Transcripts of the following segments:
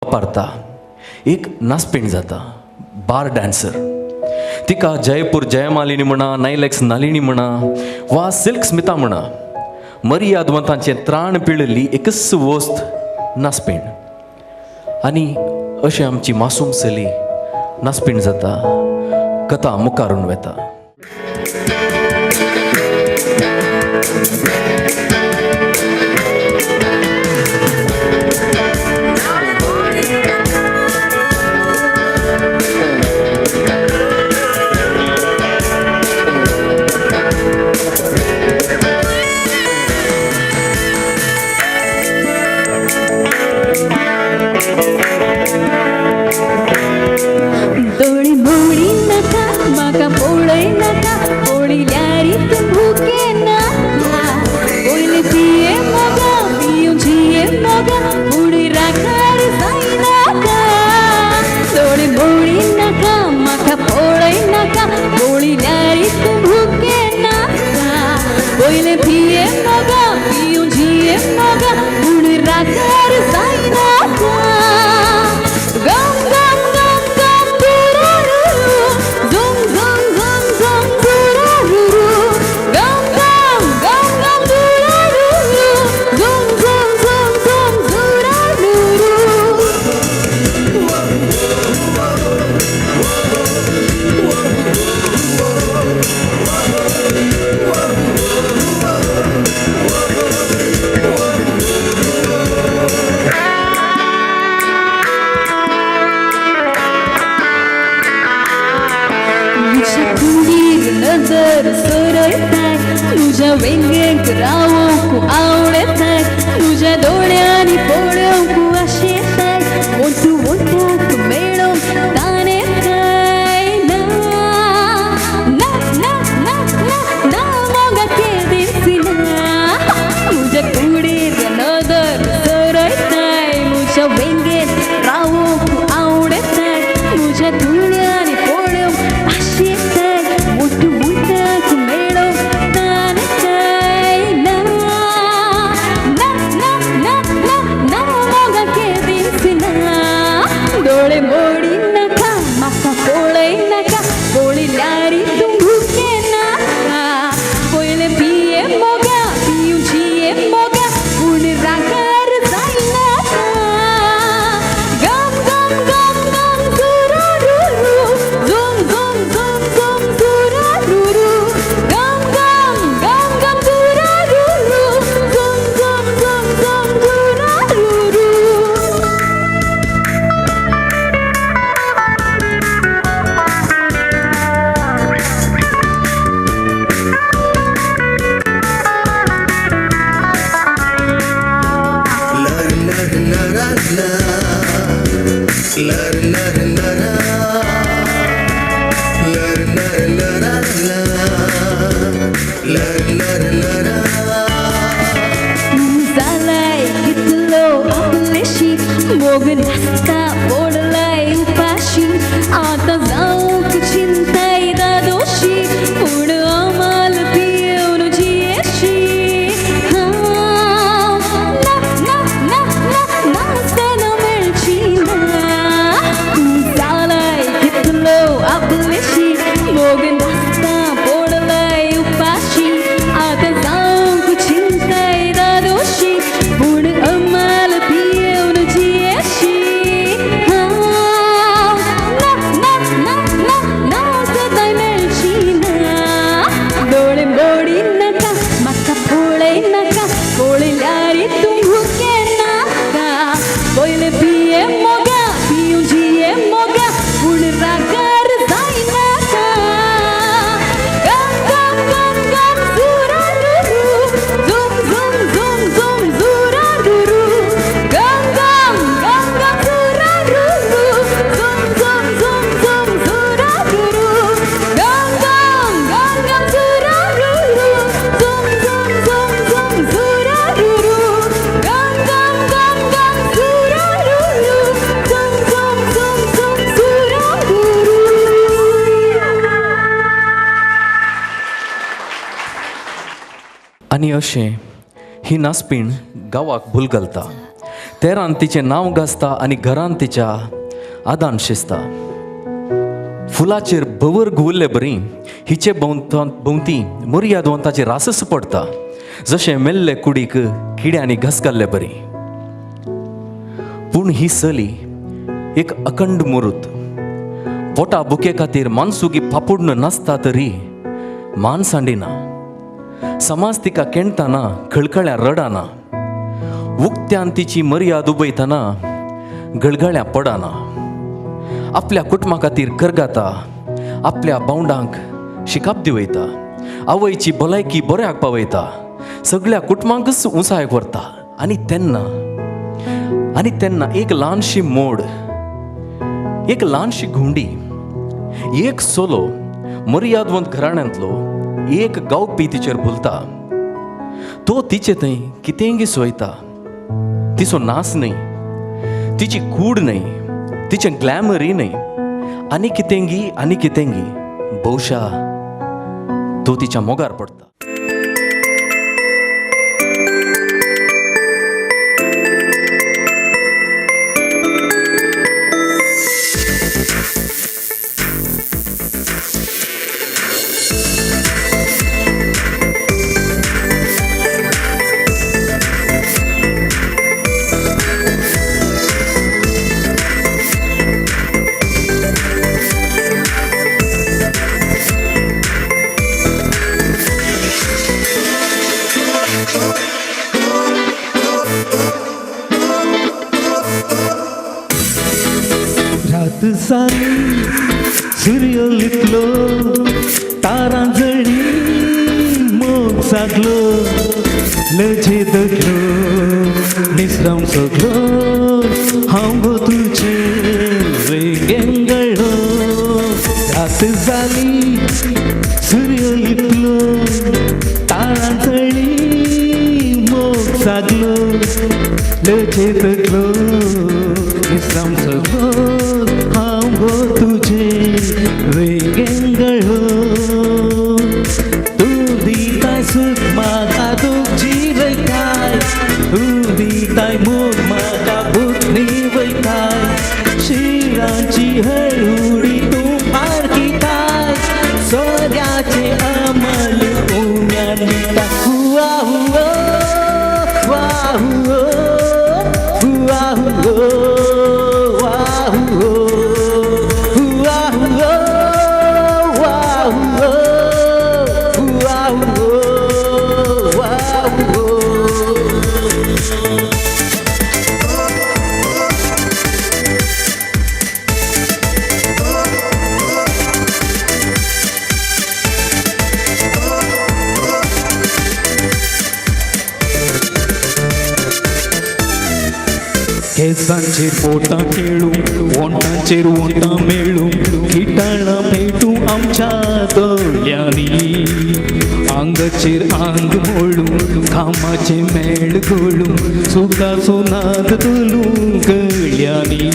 वापरता एक नासपीण जाता बार डान्सर तिका जयपूर जयमालिनी म्हणा नायलेक्स नलिनी म्हणा वा सिल्क स्मिता म्हणा मर्यादवंतांचें त्राण पिळिल्ली एकच वस्त नासपीण आनी अशें आमची मासूम चली नासपीण जाता कथा मुखारून वता. दोळी मोडी नका म्हाका पळय नाका पळयल्यार तूं भुके नाका पयलीं पिये मोगा पियूं जिये मोगा पूण राखार जायनाका. दोळी मोडी नाका म्हाका पळय नाका पळयल्यार तूं भुके नाका पयलीं पिये मोगा पियूं जिये मोगा पूण राखार जायनाका. गम गम गम गम दुरारू झुम झुम झुम झुम दुरारू गम गम गम गम दुरारू झुम झुम झुम झुम दुरारू. तुझ्या कुडीर नजर सरयताय तुझ्या वेंगेक रावंक आवडताय तुझ्या दोळ्यांनी पळोवंक आशेताय ओंठ ओंठाक मेळोवंक ताणेताय. ना ना ना ना ना ना मोगा केदिसिना तुझ्या कुडीर नजर सरयताय तुझ्या वेंगेक रावंक आवडताय तुझ्या दोळ्यांनी पळोवंक आशेताय ओंठ ओंठाक मेळोवंक ताणेताय. ना ना ना ना ना ना मोगा केदिसिना. दोळे मोडी नाका म्हाका पळय नाका पळयल्यार तूं भुके नाका पयलें पिये मोगा पियूं जिये मोगा पूण रागार जायनाका. गम गम गम गम दुरारू झुम झुम झुम झुम दुरारू गम गम गम गम दुरारू झुम झुम झुम झुम दुरारू. जालाय कितलो आपलेशी मोग नासता पडलाय उपाशी आतां जावंक चिंताय दादोशी पूण अमाल पियेवन जियेशी. हांव ना ना ना ना नासतना मेळची ना. जालाय कितलो आपलेशी मोग नासता पडलाय उपाशी आतां जावंक चिंताय दादोशी पूण अमाल पियेवन जियेशी. हांव ना ना ना ना नासताय मेळची ना. दोळे मोडी नाका म्हाका पळय नाका पळयल्यार तूं भुके नाका पयलें पिये मोगा पियूं जिये मोगा पूण रागार जायनाका. गम गम गम गम दुरारू झुम झुम झुम झुम दुरारू गम गम गम गम दुरारू झुम झुम झुम झुम दुरारू गम गम गम गम दुरारू झुम झुम झुम झुम दुरारू गम गम गम गम दुरारू झुम झुम झुम झुम दुरारू. आनी अशें ही नासपीण गांवाक भूल घालता. तेरान तिचें नांव गाजता आनी घरान तिच्या आदान शिजता. फुलाचेर भंवर घुंवल्ले बरी हिचे भोंवती मर्यादवंताचे रासच पडटा, जशें मेल्ले कुडीक किड्यांनी घास घाल्ले बरी. पूण ही चली एक अखंड मुरूत. पोटा भुके खातीर मानसुगी पापुड्न नासता तरी मान सांडिना. समाज तिका केणटाना खळखळ्या रडाना, उक्त्यान तिची मर्याद उबयतना गळगळ्या पडना. आपल्या कुटुंबा खातीर करगाता, आपल्या भावंडांक शिकाप दिवयता, आवयची भलायकी बऱ्याक पावयता, सगळ्या कुटुंबांकच उंचायक व्हरता. आनी तेन्ना आनी तेन्ना एक ल्हानशी मोड, एक ल्हानशी घुंडी, एक सोलो मर्यादवंत घराण्यांतलो एक गावपी तिचेर भुलता. तो तिचे थंय कितेंगी सोयता. तिचो नाच न्हय, तिची कूड न्हय, तिचें ग्लॅमरय न्हय, आनी कितेंगी आनी कितेंगी. भोवशा तो तिच्या मोगार पडटा. साली सूर्य लिपलो, तारां जळ्ळी, मोग सागलो, लजे दगलो, निसराम सगलो, हांव गो तुजे वेंगेन गळ्ळो. रात जाली, सूर्य लिपलो, तारां जळ्ळी, मोग सागलो, लजे दगलो, निसराम सगलो, हांव गो तुजे वेंगेन गळ्ळो. तूं दिताय सूख म्हाका दूख जिरयताय, तूं दिताय मोग म्हाका भूक न्हिवयताय, शिरांची हळुडी तूं पारखिताय, सोऱ्याचें अमल उम्यान दिता. हुआ हुआ वा हुआ हुआ हुआ वा हुआ हुआ वा हुआ हुआ वा हुआ. केसांचेर पोटां खेळूं, ओंठांचेर ओंठां मेळूं, किटाळां पेटूं आमच्या दोळ्यांनी, आंगाचेर आंग मोळूं, कामाचें मेळ घोळूं, सुखाचो नाद धोलूं गळ्यांनी.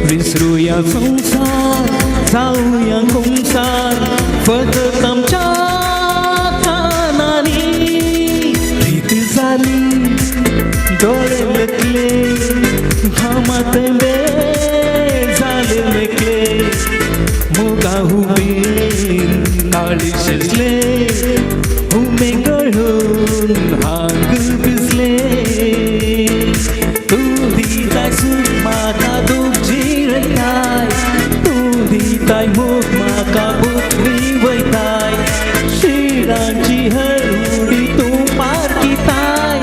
विसरुया संवसार, जावया कुमसार, फकत आमच्या कानांनी. रीत जाली, दोळे मेकले, घामात जाले मेकले, मोगा हुबेन काळी शिजले, हुमे गळून हांग भिजले. तूं दिताय सूख म्हाका दूख जिरयताय, तूं दिताय मोग म्हाका भूक न्हिवयताय, शिरांची हळुडी तूं पारखिताय,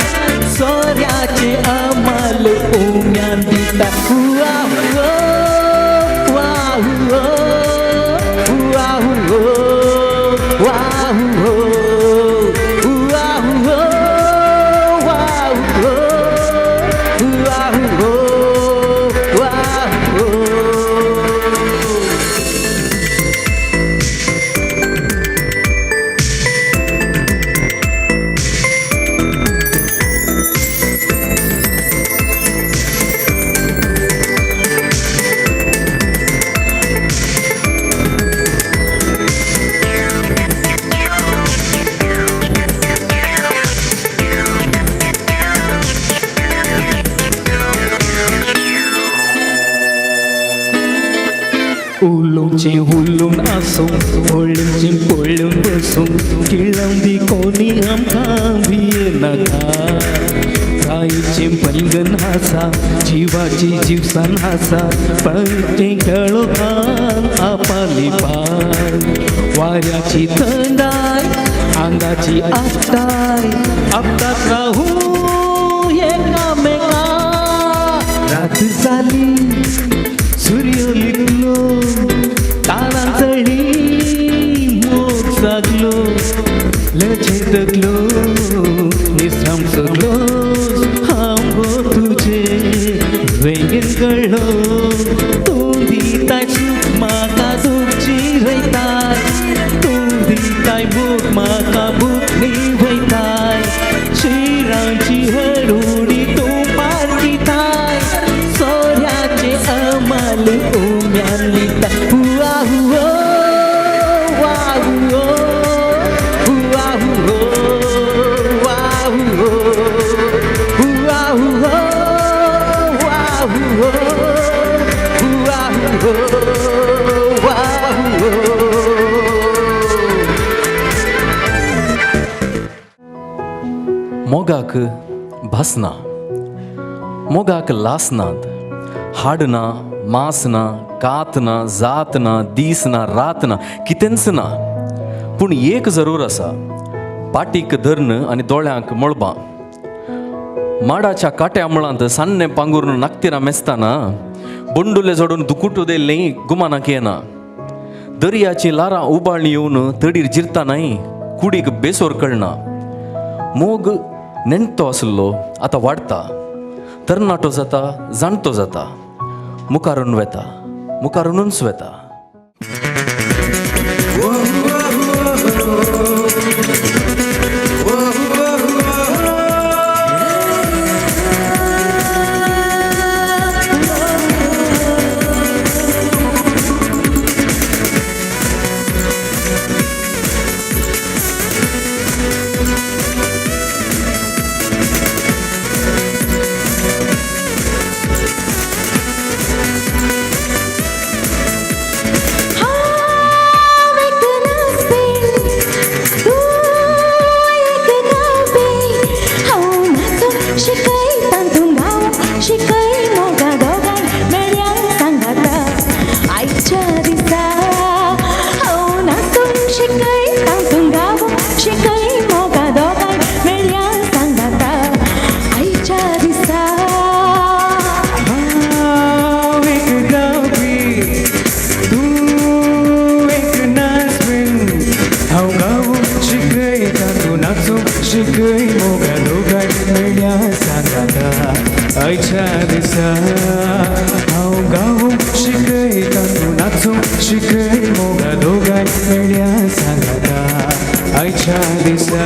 सोऱ्याचें अमल उम्यान दिता. हुआ हुआ वा हुआ हुआ हुआ वा हुआ हुआ हुआ वा हुआ हुआ वा हुआ. उलोवचें उलोवन आसूं पळोवचें पळोवन बसूं किळांदी कोणी आमकां भियेनाका कायचें पलगन आसा जिवाची जिवसान आसा पळचें कळोखान आपाली पाय वाऱ्याची थंडाय आंगाची आपटाय आपटात राहू एकामेका रात जाली सूर्य लिपलो तारां चडली मोग जागलो लजेतलो निसराम सगलो हांव गो तुजे वेंगेन कळ्ळो तूं दिताय सूख म्हाका दूख जिरयताय तूं दिताय भूक म्हाका भूक न्हिवयताय शिरांची हळुडी तूं पारखिताय सोऱ्याचे अमल उम्यान लिता हुआ हुओ वा हुओ हुआ हुओ वा हुओ हुआ हुओ वा हुओ हुआ हुओ वा हुओ। मोगाक भासना, मोगाक लासनात, हाड ना, मास ना, कात ना, जात ना, दीस ना, रात ना, कितेंच ना. पूण एक जरूर आसा, पाटीक धरून आनी दोळ्यांक मळबां. माडाच्या काट्या मुळांत सान्ने पांगुरून नाकतिरां मेजताना बोंडुले जोडून दुकुटू देल्लें गुमानाक येना. दर्याची लारां उबाळणी येवन तडीर जिरतानाय कुडीक बेसोर कळना. मोग नेणटो आसलो आतां वाडटा, तरणाटो जाता, जाणटो जाता, मुखारून वेता, मुखारूनच वेता. हांव एक नाचपी, तूं एक गावपी. हांव नाचूंक शिकयता, तूं गावंक शिकय. मोगा दोगांय मेळ्या सांगाता आयच्या दिसा. हांव नाचूंक शिकयता, तूं गावंक शिकय. मोगा दोगांय मेळ्या सांगाता आयच्या दिसा. हांव एक गावपी, तूं एक नाचपी. हांव गावूंक शिकयता, तूं नाचूंक शिकय. मोगा दोगांय मेळ्या सांगाता आयच्या दिसा. हांव गावूंक शिकयता, तूं नाचूंक शिकय. मोगा दोगांय मेळ्या सांगाता आयच्या दिसा.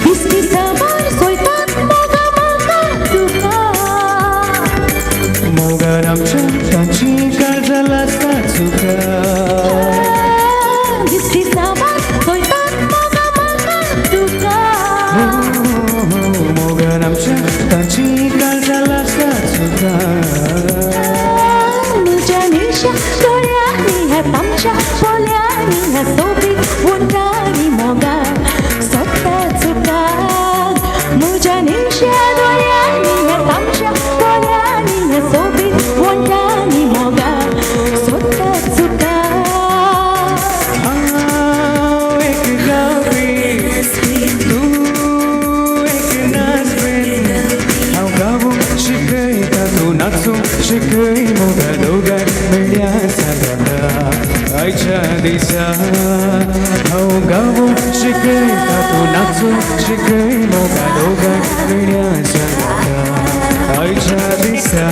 दिसती सवार सोयतात मोगा म्हाका तुका. मोगान आमच्या तांची काळजां लागता चुका. दिसती सवार सोयतात मोगा म्हाका तुका. मोगान आमच्या तांची काळजां लागता चुका. म्हज्या निळशा दोळ्यांनी ह्या तांबशा पोल्यांनी ह्या सोबीत वोंठांनी मोगा सोदता चुका. म्हज्या निळशा दोळ्यांनी ह्या तांबशा पोल्यांनी ह्या सोबीत वोंठांनी मोगा सोदता चुका. हांव एक गावपी, तूं एक नाचपी. हांव गावूंक शिकयता, तूं नाचूंक शिकय. मोगा दोगांय मेळ्या सांगाता आयच्या दिसा. हांव गावूंक शिकयता, तूं नाचूंक शिकय. मोगा दोगांय मेळ्या सांगाता आयच्या दिसा.